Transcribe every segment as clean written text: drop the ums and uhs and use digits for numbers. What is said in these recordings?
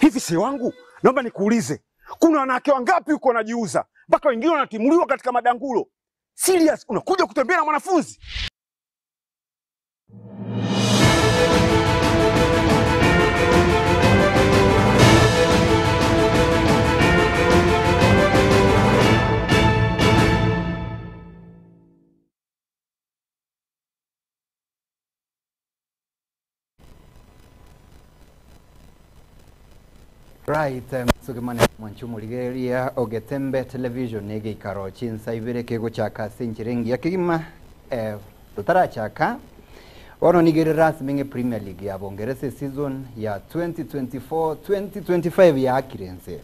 Hivi si wangu, naomba nikuulize, kuna wanawake wangapi huko wanajiuza mpaka wengine wanatimuliwa katika madangulo? Serious, unakuja kutembea na mwanafunzi? Right, msugemane mwanchu murigereria ogetembe television negeikaro chinsa ibere kegochaka ase enchera engiya kegima eh, totarachaka bono nigere rasmi ng'e Premier League ya Bongeresa season ya 2024-2025 yaakire ense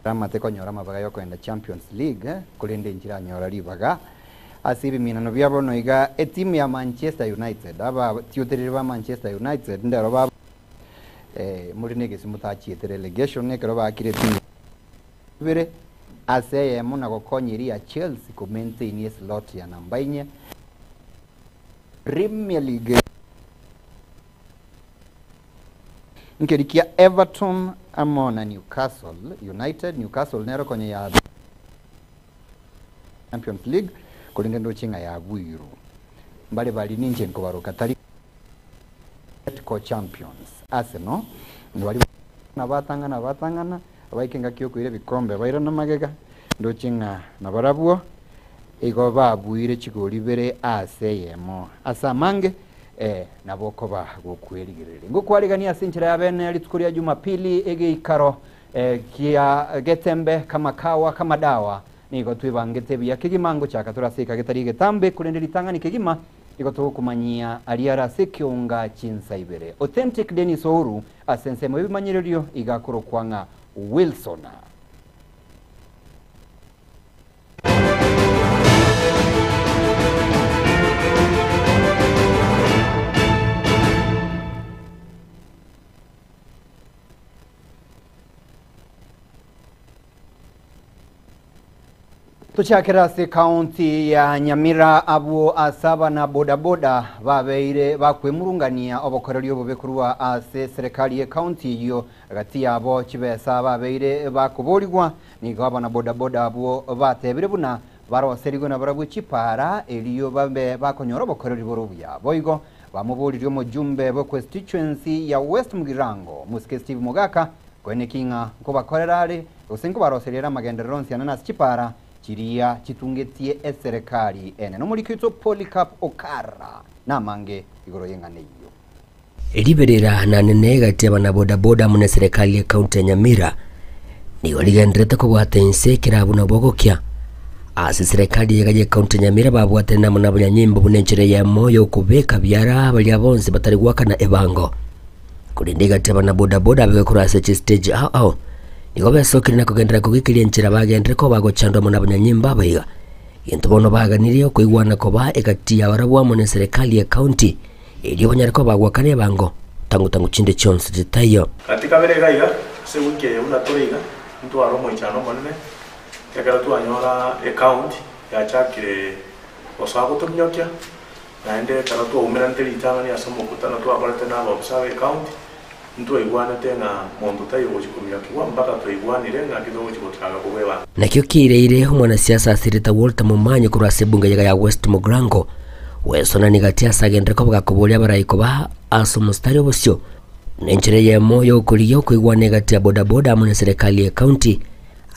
ramate konyora amabaga yokoenda Champions League eh, korende enchera anyora ribaga ase ebiminano bia bono iga etimu ya Manchester United aba tioterere ba Manchester United ndero ba muri negesi mutachiete relegation ekero bakire timu ibere ase eyemo na gokonya ya Chelsea ko maintain ye slot ya namba inye Premier League nkerikia Everton amo na Newcastle United. Newcastle nero konya ya Champions League korende ndochinga ya bwiru mbale bali ninche nkobaroka tari co champions Arsenal bari nabatang'ana batang'ana baikenga kiokoire bikombe baira na magega ndochinga nabarabwo igo babwire chigori bere ase eyemo ase amange nabo koba gokwerigereri ngokwarigania ase enchera ya bene rituko ria Jumapili egeikaro kia getembe kama kawa kama dawa nigo twibangete buya kegima ngochaka toraseka getari getambe korende ritang'ani kegima igo togokumanyia aria ase kionga chinsa ibere authentic Dennis Ouru ase ensemo ebimanyererio igakorokwa ng'a Wilson. Tuchakera ase kaunti ya Nyamira abwo asaba na bodaboda babeire bakwemurungania obokoreri obobe korwa ase serikali ye kaunti eyo gati yabo chibesa babeire bakoborigwa nigo abana bodaboda abwo batebire buna baroserigwe na barabwo chipara eriyo babe bakonyora obokoreri boro buya boigo bamoboririe omojumbe bwe constituency ya West Mugirango Musike Steve Mogaka kwene king'a nkobakorera are gose nkobaroserera amagenderero nsiana nase chipara chiria chitungetie eserikali ene nomorikito Polycarp Okara namange igoro yeng'ane iyo Eliberera na nene gati abana bodaboda mune serikali ya kaunti ya Nyamira nigo ligenderete kobwata ense kerabu na bogokia ase serikali ya kaunti ya Nyamira babwatene namo na abanyanyimbo buna enchera yemo yokobeka biara baria bonsi batari gwakana ebango korende gati abana bodaboda abegekora ase chistage ao ao nigo besokire na kugendera kugikiria enchera bagendere ko bagochandwa muna abanyanyimbo abaiga gento bono baganirie okoigwana koba egati ya barabwo amo na serikali ya kaunti erio banyare ko bagwakana ebango tangu tangu chinde chionsi chitaiyo katika bere gaiga ase wiki eye buna tore iga ntware omoichano omonene ekero twanyora account yachakire gosoa gotominyokia naende ekero twaumeranete ritang'ani ase omokutano twakorete na abaofisa ba account ntwaigwanete ng'a monto taiyo gochi kominyokiwa mpaka twaigwanire ng'a kitogochi gochaka kobwebanga nakio kireire omwanasiasa asirete Walter Momanyi korwa ase ebunge yaga ya West Mugirango wesonani gati ase agendere koboga koboria abarai koba ase omostari obosio nenchera eyemo yokorigia okoigwana egati ya bodaboda amo na serikali ya county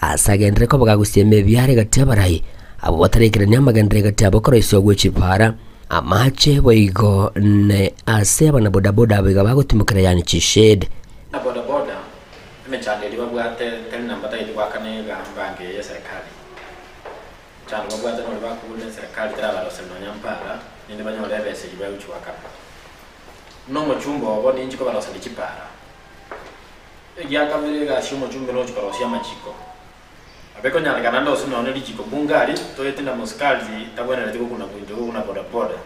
ase agendere koboga gosiema ebiara egati abarai abo batarekerania amagendere egati abo koroisia gwe chipara amache boigo ne ase abana bodaboda abo iga bagotimokera yani chished na bodaboda emechando eria babwate tari namba tagete gwakana egambange ya serikali chando babwate nori bakobuna serikali terabarosera nonya mpara ninde banyore ebesa eria bagochiwakana nomochumba obo ninchi kobarosera chipara egiakabere egasi omochumbe nochikorosia amachiko abekonyarekana ndose nonye richiko bungari toete na mosikari tabwenerete gokuna bwinto gokuna bodaboda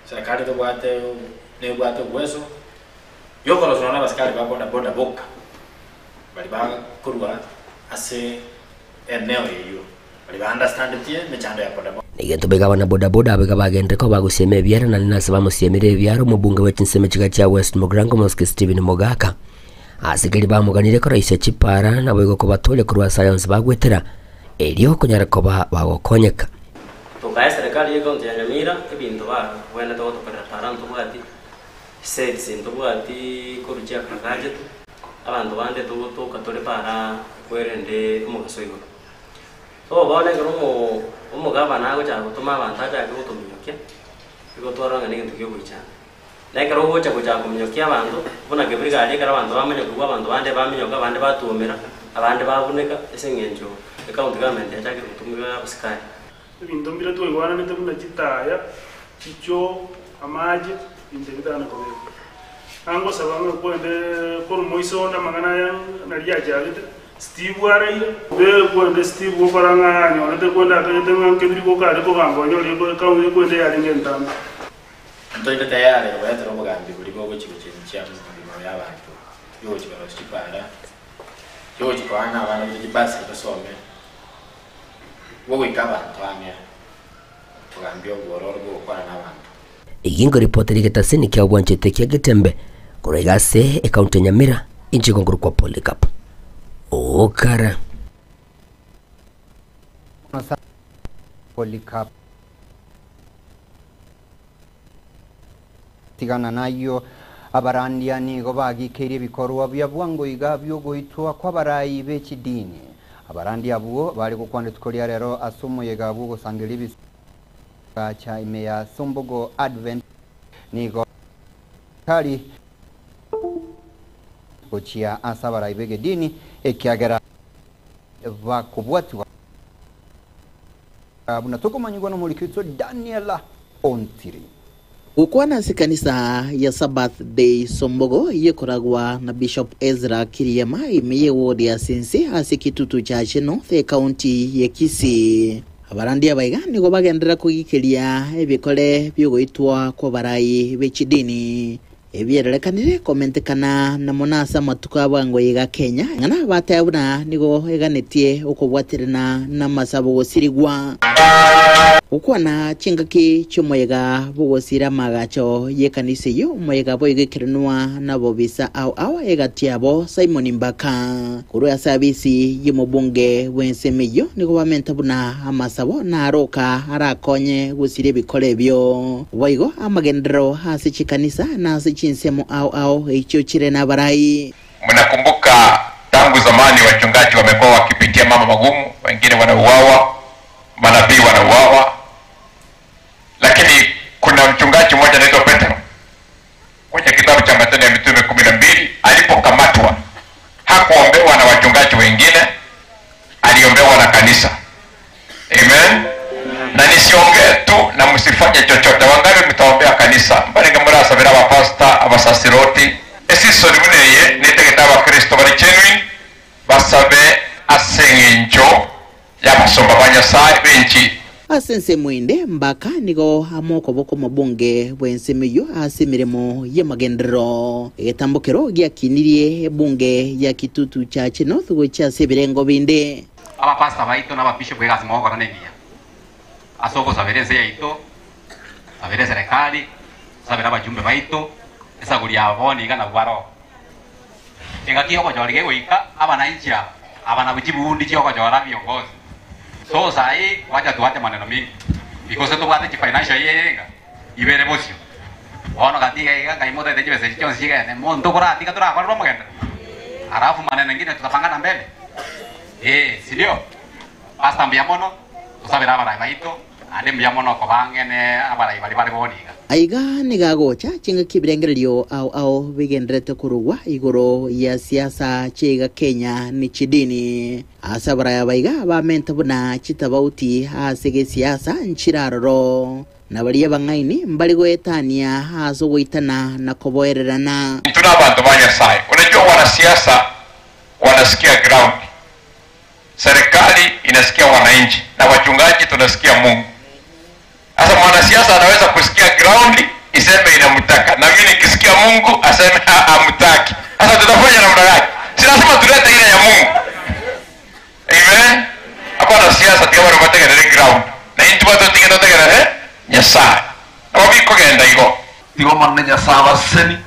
serikali tobwate nebwate obweso yokorosana na abasikari ba bodaboda boka bari bakorwa ase eneo eyo bari ba understandetie emechando ya bodaboda. Egento baiga abana bodaboda abaiga bagenderere koba bagosiema ebiara naende nase bamosiemire ebiara omobunge bwe chinsemo chiga chia West Mugirango Mosike Stephen Mogaka. Ase keria bamoganire koroisia chipara naboigo kobatoria korwa ase aya onsi bagwetera, erio konyara koba bagokonyeka. Tokae eserekari ye county ya Nyamira ebinto babwenerete gotokorera para ntobwati sets ntobwati korwa chiagriculture abanto bande togotoka tore para kwerende omogaso igoro. So bono ekero omo omogavana agochaka gotoma abanto achake gotominyokia, igo twarora ng'a negento kia ogoichana. Na ekero ogocha gochaka kominyokia abanto, buna kebirigari aria ekero abanto bamanyokigwa abanto bande baminyoka abande batuomera, abande babuneka ase eng'encho ecounty government yachakire gotumia abasikari. Ebinto mbire twaigwananete buna chitaya, chichoo, amache, ebinto ebi tana kobekwa. Nangosaba ng'a kwende korwa moiso onde amang'ana aya naria achagete, Steve araire, Be kwende Steve gokora ng'a ayanyorete kwende akagete ng'a nkebiri goka are kogamba onyorire kwende yarenge entambe. Ntoite tayari goetera obogambi boria bogochia gochenchia amagima y'abanto, yogochia korosia chipara, yogochia koana abana baito chibasari basome, bogoika abanto ang'e, obogambi obwororo bogokwana nabanto. Eyio nkoripoti rigetasini kia obwanchete kia Getembe korwa iga ase ekaunti ya Nyamira, inche nkorokwa Polycarp Okara. Polycarp. Tigana nayio, abarandia nigo bagikeirie ebikorwa bia bwango iga bi'ogoitwa kw'abarai be chidini. Abarandia abwo bare gokwana rituko ria rero ase omoyega bw'ogosangereria ebisacha ime ya Sombogo Advent nigo kari gochia ase abarai b'egedini ekiagera bakobwatigwa buna tokomanyigwa nomoriki oito Daniel Ontiri. Gokwana ase ekanisa ya Sabbath Day Sombogo eyio ekoragwa na Bishop Ezra Kiriema ime ye ward ya Sense ase Kitutu Chache North ecounty ye Kisii. Abarandia abaiga nigo bagenderera kogikeria ebikore bi'ogoitwa kw'abarai be chidini. Ebierorekanire komentekana na mono ase amatuko a bwango iga Kenya, ng'a bateba buna nigo eganetie okobwaterana namasabo gosirigwa. Gokwana chingaki chi'omoyega bw'ogosira amaagacho y'ekanisa eyio, omoyega boigo ekerenwa nabobisa ao ao egati yabo Simon Mbaka. Korwa ase abisi y'omobunge bw'ensemo eyio nigo bamenta buna amasabo naroka arakonye gosiria ebikoro ebio. Boigo amagenderero ase chikanisa na ase chinsemo ao ao echio chire nabarai. Mnakumbuka tangu zamani wachungaji wamekuwa wakipitia mambo magumu, wengine wanauawa, manabii wanauawa, lakini kuna mchungaji mmoja anaitwa Petro kwenye kitabu cha Matendo ya Mitume 12 alipokamatwa hakuombewa na wachungaji wengine, aliombewa na kanisa. Amen. Na nisiongee tu na msifanye chochote. Wangapi mtaombea kanisa? Mbaringa murasabira abapasta, abasasiroti. Esisoni muneye nitegete abakristo bari genuine basabe ase eng'encho y'abasomba ba Nyasaye benchi. Ase ensemo ende, Mbaka nigo amo okoboko omobunge bw'ensemo eyio ase emeremo y'amagenderero. Egetambokero giakinirie ebunge ya Kitutu Chache North gochia ase ebirengo binde. Abapastor baito na ababishop egasi mogokora nengiya ase ogosabera ense yaito, sabera eserekari, sabera abajumbe baito, esaguri yabo bono iga nabwo baroo. Engaki y'ogochora gegoika, abananchi aba, aba nabwo chibundi chi'ogochora viongozi. So sahi wacha tuache maneno mingi because tobwate chifinancial year enga ibere bosio. Bono gati iga iga ngai motaete chibesa echi chionsi chigende, monto koratiga torakorerwe omogenderero. Alafu maneno engine tutapangana mbele. Ee, sindio? Pastor mbuya mono, tosabere abarai baito, naende mbuya mono koba ang'e ne abarai baria bare bono iga. Aiga nigo agocha chingaki ebirengererio ao ao bigendererete korugwa igoro ya siasa chiaiga Kenya ne chidini. Ase abarai aba iga bamenta buna chitabauti ase gesiasa nchire aroro, na baria abang'aini mbare goetania ase ogoitana na koboererana. Intwe nabanto ba Nyasaye. Unajua wanasiasa wanasikia ground, serikali inasikia wananchi na wachungaji tunasikia Mungu. Sasa mwanasiasa anaweza kusikia ground iseme inamtaka, na mimi nikisikia Mungu aseme hamtaki. Sasa tutafanya namna gani? Si lazima tulete ile ya Mungu. Amen. Hapana siasa tiga bado bategerere ground. Na intu bado tiga Nyasaye abaseseni,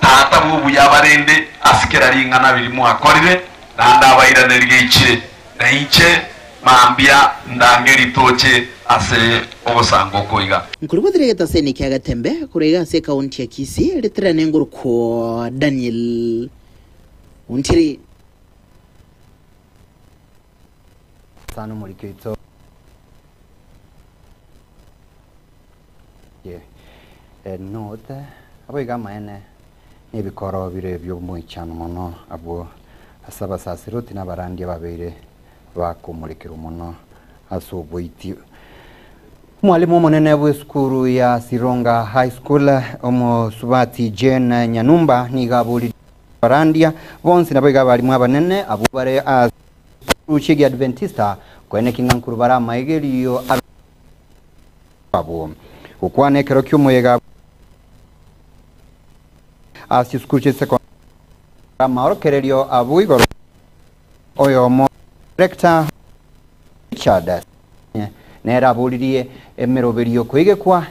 Tata bw'obuya abarende ase kera ring'ana biri mwakorire, naende abairanerie geichire, na inche mambia ndange ritoche ase ogosanga oko iga. Nkoribotire egetaseni kia Getembe korwa iga ase ekaunti ya Kisii ritirane ngorokwo Daniel Ontiri. Sana omoriki oito ye North aboigo amaene nebikoro bire biomoichano mono abwo ase abasasiroti na abarandia babeire bakomorekerwa mono ase oboiti. Omwalimu omonene bw'esukuru ya Sironga High School omosubati Jane Nyanumba nigo aboririe abarandia bonsi naboigo abalimu abanene abwo bare ase chisukuru chi'Egiadventista koeneki ng'a nkuru bare amaigerio abwo gokwana ekero ki'omoyega ase chisukuru chi'esekondari amaorokererio abwo igoro oyomo Rector Richard nere aboririe emeroberio koigekwa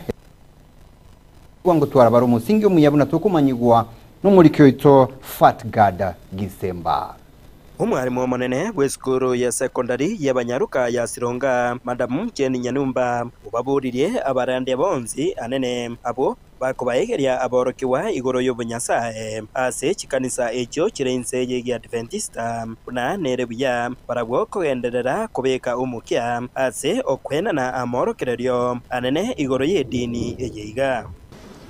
ngotwara bare omosingi omuya buna tokomanyigwa n'omoriki oito Fatgard Gisemba. Omwalimu omonene bw'esukuru ya secondary y'Abanyaruka ya Sironga, Madam Jane Nyanumba, obaboririe abarandia bonsi anene abwo bakobaegeria aborokigwa igoro y'obonyasae ase chikanisa echio chire inse y'Egiadventista buna nere buya barabwo kogenderera kobeka omokia ase okwenana amorokererio anene igoro y'edini eye iga.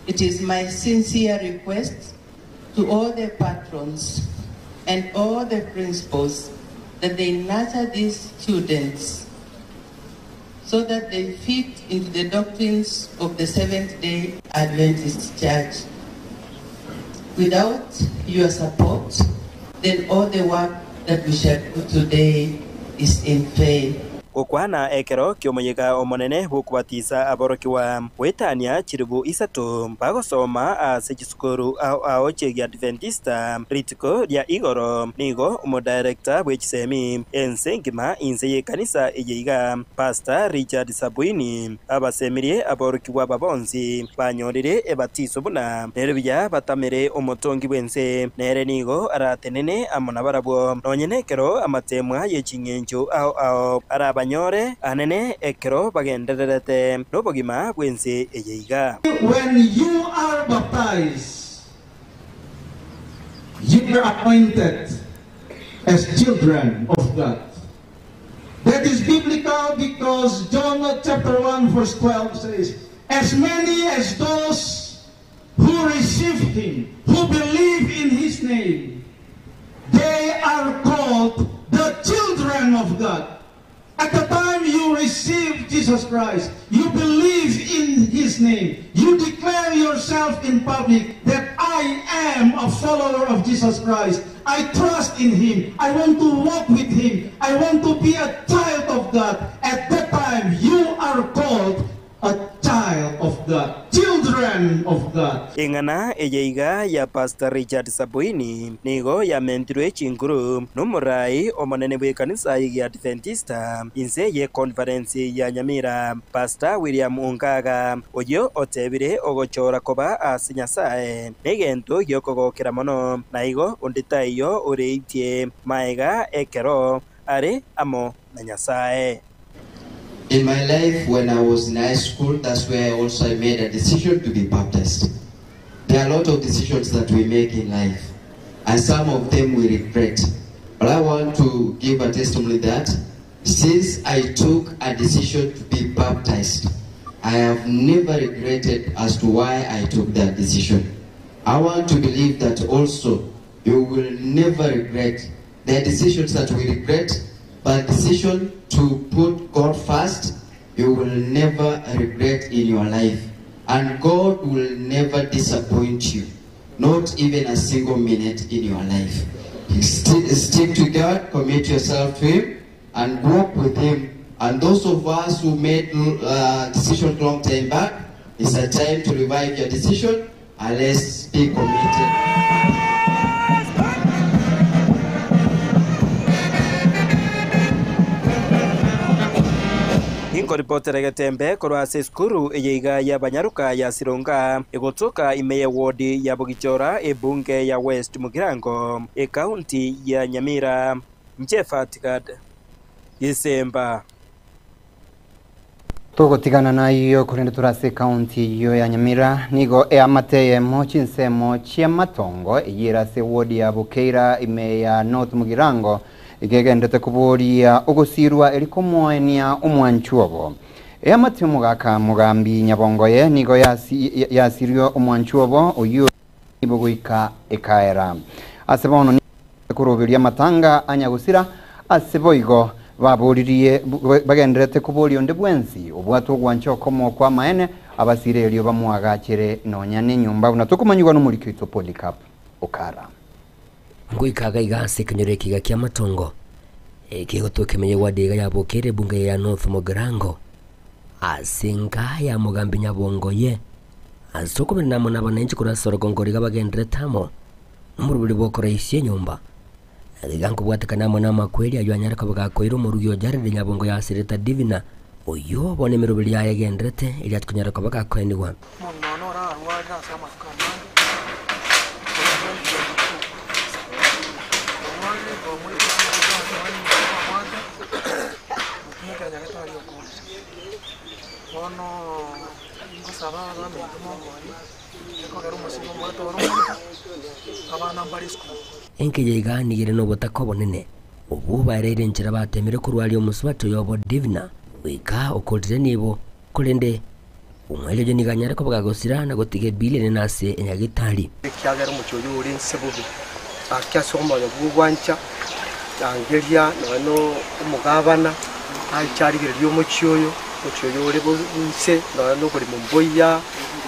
It is my sincere request to all the patrons and all the principals that they nurture these students so that they fit into the doctrines of the Seventh-day Adventist Church. Without your support, then all the work that we shall do today is in vain. Gokwana ekero ki'omoyega omonene bw'okobatisa aborokigwa goetania chilifu isato bagosoma ase chisukuru ao ao chi'Egiadventista rituko ria igoro, nigo omodirector bw'echisemi ense engima inse y'ekanisa eye iga, Pastor Richard Sabwini, abasemirie aborokigwa aba bonsi banyorire ebatiso buna nere buya batamere omotongi bw'ense, nere nigo aratenene amo nabarabwo nonye nekero amatemwa ye ching'encho ao ao arabanyore anene ekero bagendererete nobogima bw'ense eye iga. When you are baptized, you are appointed as children of God. That is biblical because John chapter 1 verse 12 says, As many as those who receive him, who believe in his name, they are called the children of God. At the time you receive Jesus Christ, you believe in his name. You declare yourself in public that I am a follower of Jesus Christ. I trust in him. I want to walk with him. I want to be a child of God. At that time, you are called a child of God, children of God. Eng'ana eye iga ya Pastor Richard Sabwini nigo yamentirwe chinkuru n'omorai omonene bw'ekanisa y'Egiadventista inse ye conference ya Nyamira, Pastor William Ongaga, oyo otebire ogochora koba ase Nyasaye negento giokogokera mono, naigo onde taiyo oreitie maega ekero are amo na Nyasaye. In my life, when I was in high school, that's where also I made a decision to be baptized. There are a lot of decisions that we make in life, and some of them we regret. But I want to give a testimony that since I took a decision to be baptized, I have never regretted as to why I took that decision. I want to believe that also you will never regret. There are decisions that we regret, but decision to put God first, you will never regret in your life. And God will never disappoint you, not even a single minute in your life. Stick to God, commit yourself to Him, and walk with Him. And those of us who made decisions long time back, it's a time to revive your decision, and let's be committed. Nkoripotera Getembe korwa ase esukuru eye iga y'abanyaroka ya Sironga, egotoka ime y'ewodi ya Bogichora, ebunge ya West Mugirango, ekaunti ya Nyamira. Inche Fatigad Gisemba. Togotigana nayio korende tore ase ekaunti eyio ya Nyamira, nigo eamate eyemo chinsemo chi'amatongo eyio ere ase ewodi ya Bukeira ime ya North Mugirango iga egenderete koboria ogosirwa eri komoenia omwanchwa obo. Eamate omogaka Mogambi Nyabongoye nigo yasirwe omwanchwa obo oyio nibo goika ekaera. Ase bono nigo koroberia amatanga a nyagosira, ase boigo baboririe bagendererete koboria onde bwensi obwate ogwancha okomo kw'amaene, abasire erio bamoagachere nonya nenyomba buna tokomanyigwa nomoriki oito Polycarp Okara. Ngoika iga iga ase ekenyoro ekiga ki'amatongo, ekegotoka emenyegwa diga yabokeire ebunge ya North Mugirango, ase enka ya Mogambi Nyabongoye, ase okomerana amo nabananchi korwa ase orogongo riga bagendererete amo nomoroberi bw'okoraisia enyomba. Na iga nkobwatekana amo namakweri ayio anyare koba gakoira omorugi o Jared Nyabongo ya Asireta Divina, oyio bono emeroberi yaye egendererete eria tikonyara koba gakoenigwa. Omong'ina one orarwarire ase amatuko amange, korwa 2022. Orwarire twamoirete ase nyagetari twabwate, motumekera nyagetari okorire. Bono ngosaba abaminto monkonye, ekogera omosibwa omwate ore omonto, abana mbare esukuru. Enkeya iga nigo ere nobotaka obonene, obwo baereire enchera bateemire korwaria omosubati oyobo Divina, goika okorire nibo, korende Omweri oyio nigo anyare koba gagosira na gotiga ebili enene ase enyagitari. Ekiagera omochie oyio ore inse bobe, gaki ase omoyo bw'ogwancha, rangeria nonya omogabana aiche arigererie omochie oyo, omochie oyo ore inse nonya noborimo mboiya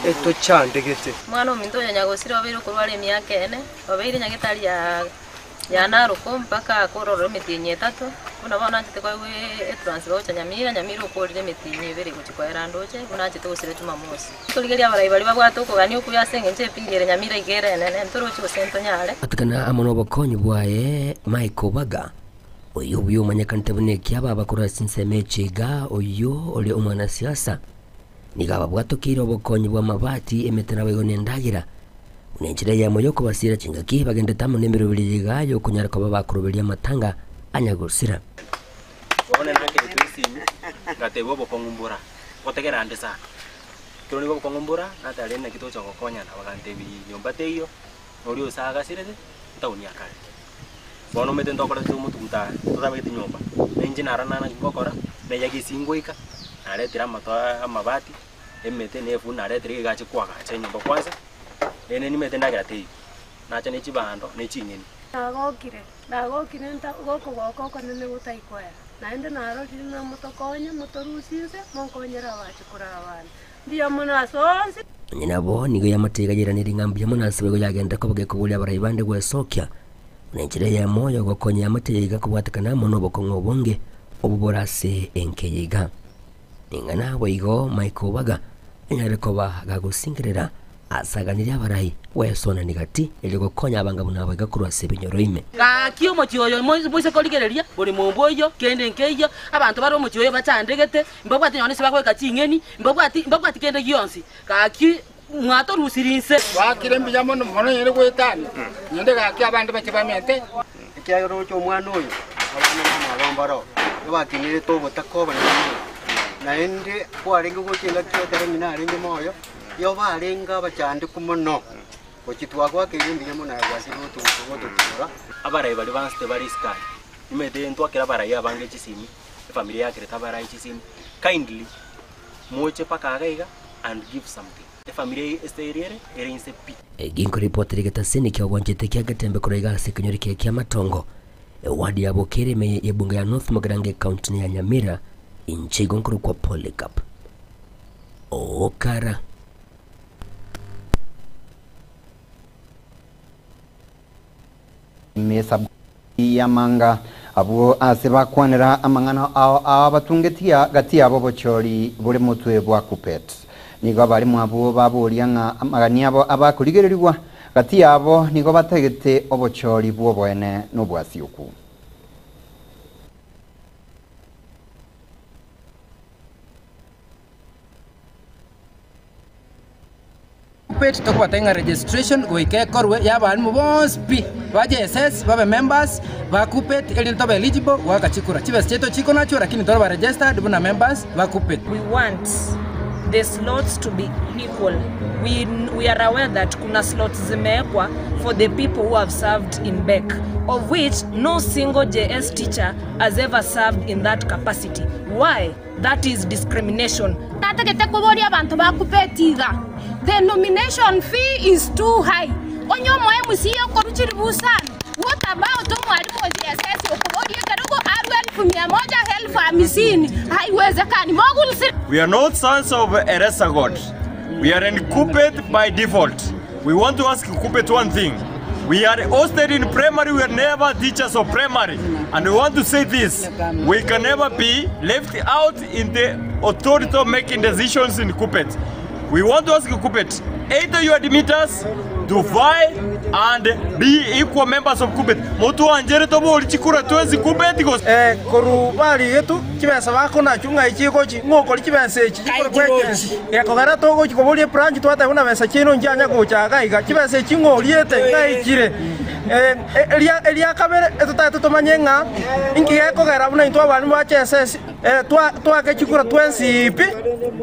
etochandegete. Omwana ominto oyo nyagosira obeire okorwara emiaka ene, obeire nyagetari ya ya Naroko mpaka akorora emetienyi etato, buna bono anchete koegwa etransfer gocha Nyamira, Nyamira okorire emetienyi ebere gochia koera ndoche, buna anchete gosira Jumamosi. Torigerie abarai baria babwate okogania okuya ase eng'encho epili ere Nyamira iga ere enene, ntorochi gose ntonyare. Atigana amo nobokonyi bwaye Michael Obaga, oyio buya omanyekanete buna ekiababa korwa ase ensemo eche iga oyio ore omwanasiasa, Nigo ababwatokeire obokonyi bw'amabati, emete naboigo nendagera, buna enchera eyemo y'okobasiira chingaki bagendete amo nemeroberi eye iga y'okonyara koba bakoroberia amatanga anya gosira. Bono nakeretwe esimi, ngatebwa obokong'u mbora, gotegera ande sana. Ekero nigo obokong'u mbora, natare naki togocha gokonyana, bagantebia nyomba teiyo, noria ose agasirete, etaoni ya kare. Bono omanyete ntokorete omotuguta totabegete nyomba, na inche naro nana ngokora, neyagi ase ngoika, naretire amato aa amabati, emete na efundi naretire iga igache koagacha enyomba kwanza, rende nimanyete endagera teiyo, nacha ne chibando ne ching'eni. Nagokire, nagokire nta gokogoka okonene gotari koera, naende narorire ng'a motokonye, motorusie inse, monkonyere abachukuru abane. Mbuya mono ase onsi. Onye nabo, nigo eamate iga yairanerie ng'a mbuya mono ase boigo yagenderera koba gekoboria abarai bande gwesokia. Buna enchera eyemo y'ogokonya eamate eye iga kobwatekana amo nobokong'u obonge obwo bore ase enka eye iga. Ning'ana boigo Michael Obaga anyare koba gagosingerera asaganirie abarai gwesonani gati erio gokonya abanga buna abo iga korwa ase ebinyoro ime. Gaki omochie oyo moise korigereria, bori mombo oyio, kende nkeiyo, abanto bare omochie oyo bachandegete, mbabwati nonya nase bagoika ching'eni, mbabwati mbabwati kende gionsi. Gaki mwatorusirie inse. Twakire mbuya mono mono nyende goetania, nyende gaki abande bache bamente. Ekiagera oroche omwana oyo, abana bamwabo mbaroo, ebatenerete obotaka obonene mono, naende kwarenge gocha engaki ekero ng'ina arenge moyo, nigo barenge abachandeku mono, gochia twagoakeire mbuya mono aye gwachire gototura. Abarai baria bansete bare isiko aria, nimanyete ntwakere abarai abange chisimi, efamiri yakerete abarai chisimi, kindly moche mpaka iga iga and give something. Efamiri eye ase eria ere, ere inse pi. Ginko ripoti rigetasini kiogwanchete kia Getembe korwa iga ase ekenyoro ekiya kia Matongo, eward ya Bokere ime y'ebunge ya North Mugirango ekaunti ya Nyamira, inche igo nkorokwa Polycarp Okara. Mesa y'amanga abwo ase bakwanera amang'ana ao ao abatungetia gati yabo obochori bore motwe bwa Kuppet. Nigo abarimo abwo baboria ng'a amagani abo abakorigererigwa gati yabo nigo batagete obochori bw'oboene Kuppet tokobata ng'a registration goika ekorwe ya abalimu bonsi pi ba JSS babe members ba Kuppet erinde tobe eligible goaka chikura. Chibesa chiaito chikonachwa lakini tore ba registered buna members ba Kuppet. We want the slots to be equal. We, we are aware that kuna slots zimewekwa for the people who have served in BEC, of which no single JS teacher has ever served in that capacity. Why? That is discrimination. Natagete koboria abanto ba Kuppet iga, the nomination fee is too high. Onye omo MCA okorwa chilifu isano, what about omwalimu o JSS okoboria ekerogo arwe elfu mia moja, elfu hamsini? Haiwezekani. Mogulsi We are not sons of Eresa God. We are in Kuppet by default. We want to ask Kuppet one thing. We are hosted in primary, we are never teachers of primary. And we want to say this, we can never be left out in the authority of making decisions in Kuppet. We want to ask Kuppet, either you admit us to vie and be equal members of Kuppet. Mutu anjere tobo olichikura tuwezi Kuppet because eh koru bari yetu chibesa bako na chunga ichiko chi ngokori chibesa echi chikore kwekensi gekogera togochi koboria branch twateba buna besa chino nchianya gochaka iga chibesa echi ng'oriete ng'aichire eh eria eria kabere etotagete tomanye ng'a inki gekogera buna intwe abalimu ba JSS eh twa twake chikura twensi pi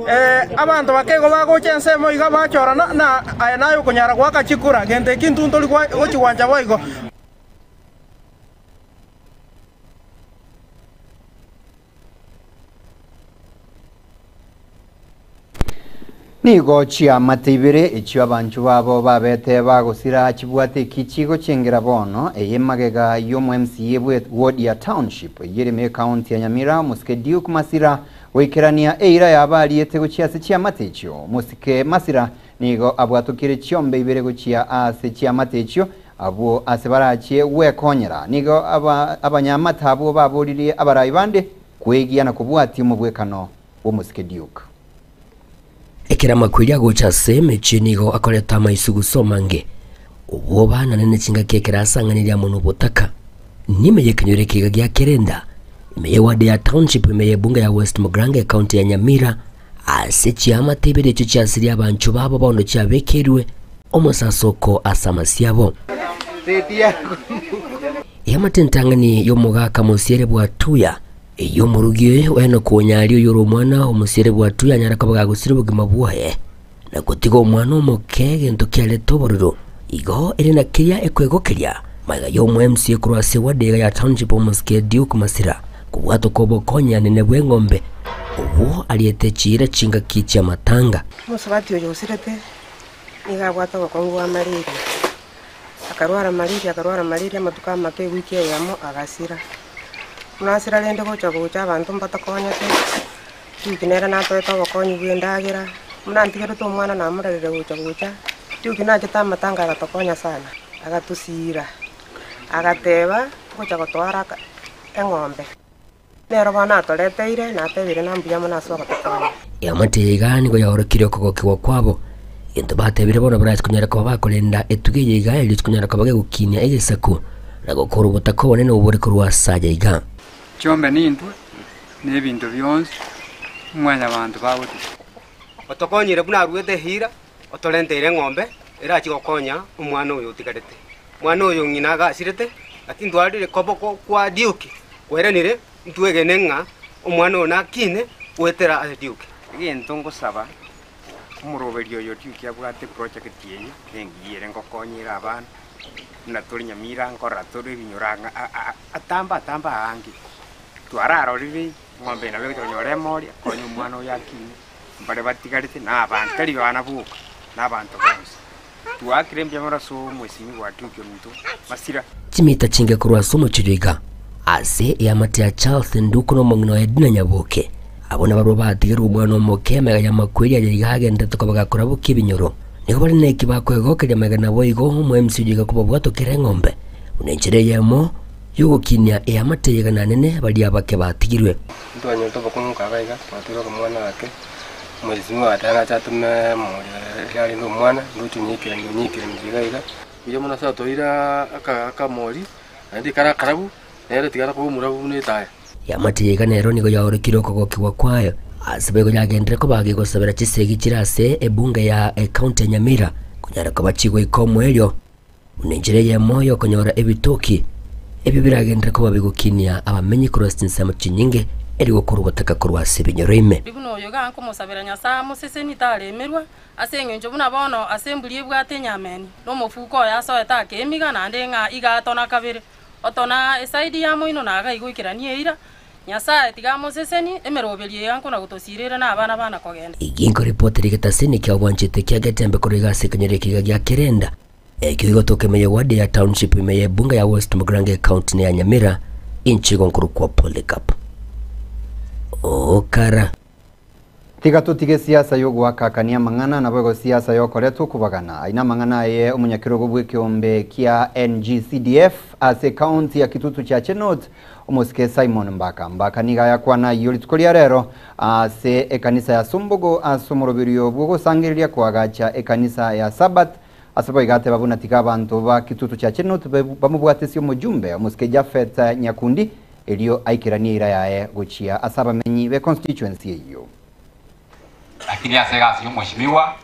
eh abanto bakeigo bagocha ensemo iga bachorana na aye naye okonyara goaka chikura gento eki intwe ntori gochigwancha boigo. Nigo chiamate ibere echio abanchu babo babete bagosira chibwate eki chigochengera bono eye magega y'omo MCA bwe ward ya township yereme county ya Nyamira Musike Duke Masira goikerania eira yabariete gochia ase chiamate echio. Musike Masira nigo abwatokire chiombe ibere gochia ase chiamate echio abwo ase barachie gwekonyera. Nigo abanyamate abwo baboririe abarai bande kwegia na kobwatia omobwekano bwa Musike Duke. Ekero amakweri agocha ase emechie nigo akoreta amaiso gusoma nge obwoba nanene chingaki ekero asang'anirie amo nobotaka. Nimeye ekenyoro ekiga gia Kerenda, ime y'eward ya Township ime y'ebunge ya West Mugirango ecounty ya Nyamira, ase chiamate ibere echio chiasirie abanchwa babo bono chiabekeirwe omosasoko ase amasio abo. Eamate entang'ani y'omogaka mosiere bwa Tuya, Eyio omorugi o Enoku onyaria oyore omwana omosiere bw'Atuya anyare koba gagosira obogima bwaye, na gotiga omwana omoke egento kiarete obororo. Igo ere na keria ekwegokeria magega y'omo-MCA korwa ase ward ega ya Township omosike Duke Masira kobwatoka obokonyanene bw'eng'ombe obwo ariete chiira chingaki chi'amatanga. Omosubati oyo osirete nigo abwate obokong'u bwa malaria, akarwara malaria akarwara malaria amatuko amake ewiki eyemo agasira. Buna asira rende gocha gocha abanto mbatokonyete, Duke nere natoete obokonyi bwa endagera, buna ntigerete omwana namorerire gocha gocha, Duke nachete amatanga agatokonya sana, agatosira, agateba togocha gotwara aka eng'ombe. Nero bono atoreteire, natebire na mbuya mono ase ogotokonya. Eamate eye iga nigo yaorokire okogokigwa kwabo, egento batebire bono barache konyara koba bakorenda etugo eye iga erio chikonyara koba gegokinia egesaku na gokora obotaka obonene obore korwa ase aya iga. Chiombe nintwe, na ebinto bionsi Mwanyabaanto bagotiga. Otokonyire buna aruete eira, otorenteire eng'ombe erachie gokonya omwana oyo otigarete. Omwana oyo ng'ina agasirete, lakini twarorire koboko kwa Duke kweranire, ntwegene ng'a omwana oyo nakine goetera ase Duke. Egento ngosaba omoroberio oyo Duke abwate eproject eye nengiya ere ngokonyera abana buna tore Nyamira nkorora tore ebinyoro ang'a atambe atambe aange twararorire eng'ombe eye nabo egocha konyora emori ekonye omwana oyo akine mbare batigarete na abanto tari bana boka na abanto bonsi. Twaakire mbuya mono ase omwesimigwa Duke ominto Masira. Chimita chinge korwa ase omochie oyo iga, ase eamate ya Charles Nduku na omong'ina oye Edna Nyaboke. Abwo nabarabwo batigerwe omwana omoke amaiga y'amakweri aye iga agenderete koba gakorabokia ebinyoro. Nigo bare neki bakwegokeria amaiga naboigo omo-MC oyo iga kobabwatokera eng'ombe buna enchera eyemo y'ogokinia eamate eye igana nene baria abake batigirwe. Ntwanyorete obokong'u kabe iga, twatigire okamwana gake, omwesimiwa agateba nache atome omoria riria arende omwana, ndoche onyekeranie onyekeranie iga iga. Mbuya mono ase atoeire akamori, naende ekare akarabu, nere tigara koba omorabu buna etaya. Eamate eye iga nero nigo yaorokire okogokigwa kwayo ase boigo yagenderere koba gegosabera chisegi chire ase ebunge ya ecounty ya Nyamira. konyara koba chigoika omoerio buna enchera eyemo y'okonyora ebitoki ebio biragenderere koba bigokinia abamenyi korwa ase chinsemo chinyinge erio gokora obotaka korwa ase ebinyoro ime. Buna oyo iga nkomosabera Nyasae amosesenie taremerwa, ase engencho buna bono ase emburi ebwate enyameni, na omofuko oye asoete akemiga, naende ng'a iga atona kabere, otona esaidi ya moino na iga igoikerania eira, Nyasae tiga amosesenie, emeroberio eye nkona gotosiirera na abana bana kogenda. Ginko ripoti rigetasini kia obwanchete kia Getembe korwa iga ase ekenyoro ekiga gia Kerenda, ekio gigotoka ime ye ward ya Township ime ye ebunge ya West Mugirango ecounty ya Nyamira, inche igo nkorokwa Polycarp Okara. Tiga totige siasa y'ogoakakania amang'ana, naboigo siasa y'okoreta okobagana. Ayio namang'ana aye omonyakerogo bw'ekeombe kia NGCDF ase ekaunti ya Kitutu Chache North, omosike Simon Mbaka. Mbaka nigo ayakwana ayio rituko ria rero ase ekanisa ya Sumbugu ase omoroberio bw'ogosangereria koagacha ekanisa ya Sabbath. Ase boigo ateba buna tiga abanto ba Kitutu Chache North bamobwatesie omojumbe omosike Japhet Nyakundi Erio aikeranie eira yaye gochia ase abamenyi be constituency eyio. Lakini ase egasi y'omoshimiwa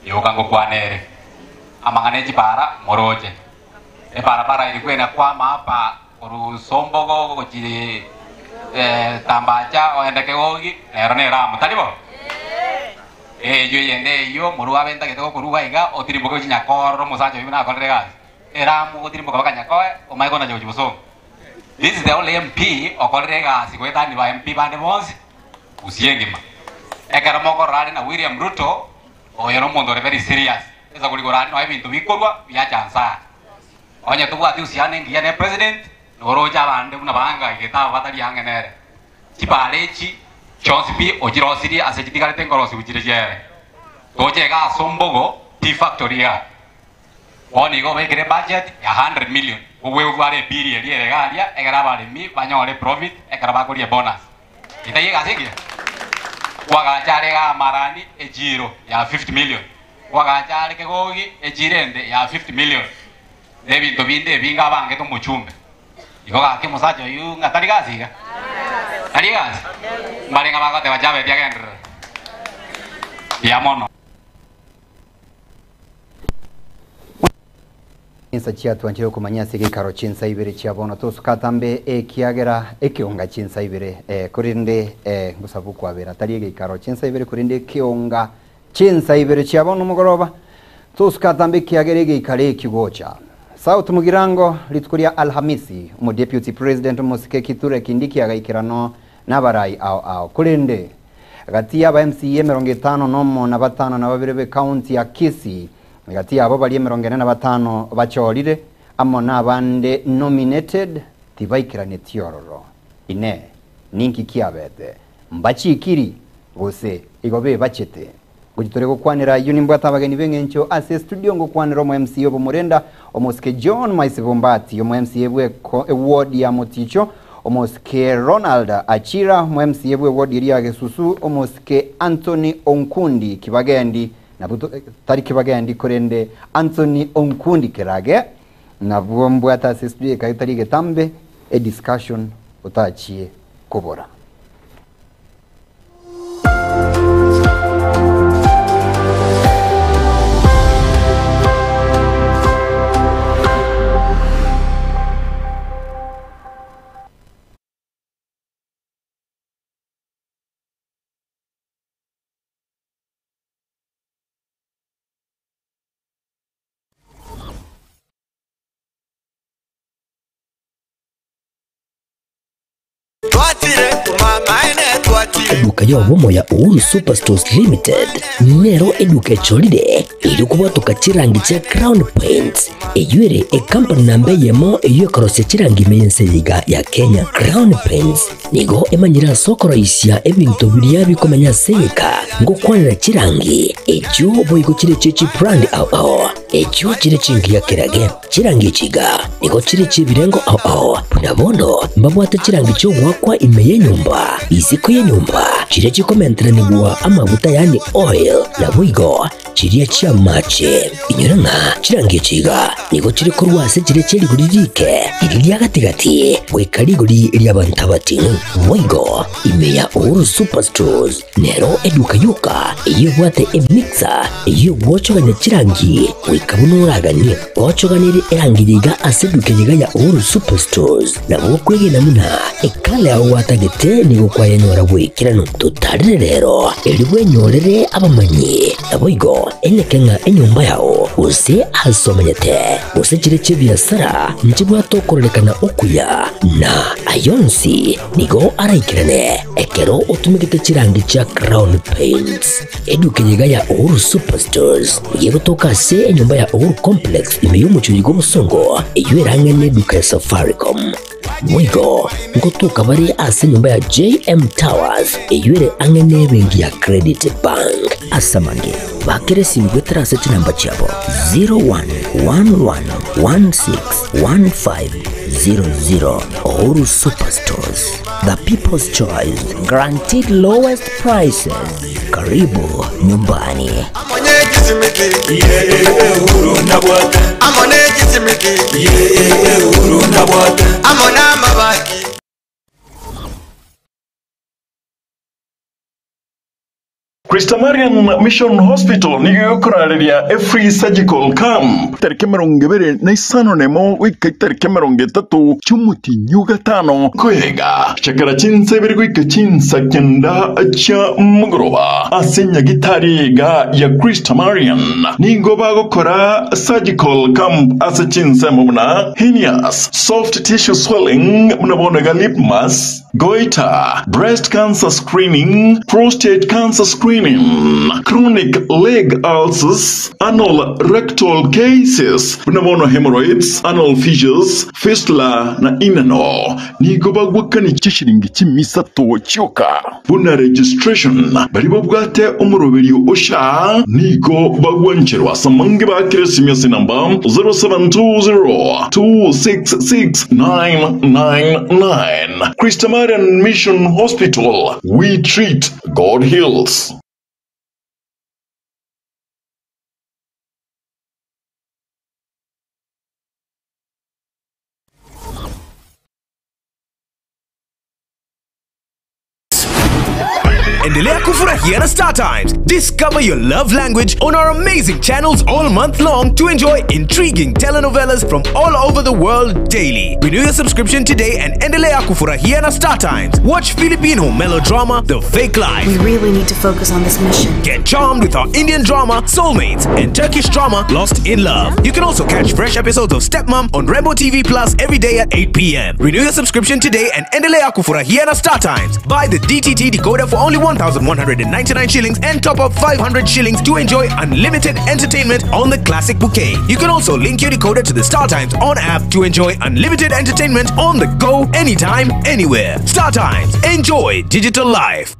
yoka ngokwana ere amang'ana e chipara moroche. Ebarabara eri kwena kwama apa korwa Sombogo gochia Tambacha oende Kegogi nero neramu, tari bo? Eyio eyende eyio morwe abe ntagete gokorua iga otirimboke gochia Nyakoororo omosacha oyio buna akorire egasi. Eramu ogotirimboka mpaka Nyakoe omanye konacha gochia bosongo. This is the only MP okorire egasi goetania ba MP bande bonsi Gusii engima. Ekero mokorora are na William Ruto, oyo nomonto ore very serious. Ase korigora are noe ebinto bikorwa biacha nsaa. Onye tobwati uhusiano engiya ne president, noroche abande buna baangaigete aba batari ang'e nere. Chibara echi chionsi pi ochirosirie ase chitigarete nkorosiwu chire chiere. Toche iga ase ombogo tea factory igaa. Bono igo obekire ebudget ya 100 million ogwegwara ebili eria ere iga aria egere abaremi banyore eprofit ekero bakoria ebonus. Etaiyo egasi engiya? Kwagacha are igaa Marani echiro ya 50 million, kwagacha are Kegogi echiro ende ya 50 million, na ebinto binde ebinge abangete omochumbe. Igo gaki omosacha oyio ng'a tari gasi iga? Tari egasi? Mbare ng'a bagoteba Jabeti agenderere? Mbuya mono. Chinsa chiatwanchire okomanya ase geikaro chinsa ibere chia bono tosuka atambe ekiagera ekeonga chinsa ibere eh, korende eh, ngosaba okwabera tari egeikaro chinsa ibere korende ekeonga chinsa ibere chia bono omogoroba tosuka atambe ekiagera egeikaro eki gocha South Mugirango rituko ria Alhamisi omo deputy president omosike Kithure Kindiki agaikerano nabarai ao ao korende Gati y'aba MCA 51 na batano na babere b'ecounty ya Kisii, gati yabo baria 45 bachorire, amo nabande nominated, tibaikeranetie ororo. Inee! Ninki kiabete? Mbachikiri, gose igo bebachete? Gochia tore gokwanera ayio nimbwate abageni b'eng'encho ase estudio ngokwanera omo MCA obomorenda, omosike John Maisibo Mbati, omo MCA bw'eko eward ya Moticho, omosike Ronald Achira, omo MCA bw'eward eria ya Gesusu, omosike Anthony Onkundi Kibagendi, nabwo to tari Kibagendi korende Anthony Onkundi Kerage, nabwo mbwate ase estudio ekayo tari egetambe, ediscussion otachie kobora. Eduka y'obomo ya Uhuru Superstores Limited nero eduka echorire erio kobwatoka chirangi chia Crown Paints eyio ere ekampani namba eyemo eyio ekorosia chirangi ime y'ense eye iga ya Kenya. Crown Paints nigo emanyire ase okoroisia ebinto biria bikomenya ase egeka ngokwanera chirangi echio boigo chire chie chibrand ao ao echio chire chingiya kerage. Chirangi echi iga nigo chire chi'ebirengo ao ao, buna bono mbabwate chirangi chi'ogoakwa ime y'enyomba, isiko y'enyomba, chiria chikomenteranigwa amaguta yaani oil, naboigo chiria chi'amache. Inyora ng'a chirangi echi iga nigo chire korwa ase chiria chie rigori riike, riria ria gati-gati, goika rigori ri'abanto abating'u. Boigo ime ya Uhuru Superstores nero eduka yoka eyio ebwate emixer eyio egwochogania chirangi goika buna oraganie. Ochoganere erangi yiga ase eduka yiga ya Uhuru Superstores nabo okwegena buna ekala yao gwatagete nigo kwayenyora bw'ekeranu. Totarire rero erio bwenyorere abamanyi naboigo eneke ng'a enyomba yao gose ase omenyete gose chire chi'ebiasara nchibwate okororekana okuya na ayonsi nigo araikerane ekero otumegete chirangi chia Crown Paints. Eduka eye iga ya Uhuru Superstores nigo egotoka ase enyomba ya Uhuru Complex ime y'omochie oyo bw'obosongo eyio erang'e n'eduka ya Safaricom. Boigo ngotoka bare ase enyomba ya JM Towers eyio ere ang'e n'ebenki ya Credit Bank. Ase amange, bakera esimi goetera ase chinamba chiabo 0111161500. Uhuru Superstores, the people's choice, guaranteed lowest prices. Karibu nyumbani. Christamarian Mission Hospital nigo egokorareria a free surgical camp tariki emerongo ebere na isano na emo goika etariki emerongo etato chi'omotienyi o gatano koega chakera chinsa ibere goika chinsa kenda chia mogoroba ase nyagitari iga ya Christamarian nigo bagokora surgical camp ase chinsemo buna hernias, soft tissue swelling buna bono iga lip mass, Goiter, breast cancer screening, prostate cancer screening, chronic leg ulcers, anal rectal cases buna bono hemorrhoids, anal fissures, fistula na inano nigo bagwakani chishilingi chimisato chioka. Buna registration baria babwate omoroberio o SHA nigo bagwancherwa ase amange bakire esimi ase enamba 0720 266 999. Christamarian Mission Hospital, we treat, God heals. Endelea kufurahia na Star Times. Discover your love language on our amazing channels all month long to enjoy intriguing telenovelas from all over the world daily. Renew your subscription today and endelea kufurahia na Star Times. Watch Filipino melodrama The Fake Life. We really need to focus on this mission. Get charmed with our Indian drama Soulmates and Turkish drama Lost in Love. You can also catch fresh episodes of Stepmom on Rainbow TV Plus every day at 8 p.m. Renew your subscription today and endelea kufurahia na Star Times. Buy the DTT decoder for only 1,199 shillings and top up 500 shillings to enjoy unlimited entertainment on the Classic Bouquet. You can also link your decoder to the Star Times on app to enjoy unlimited entertainment on the go anytime, anywhere. Star Times. Enjoy digital life.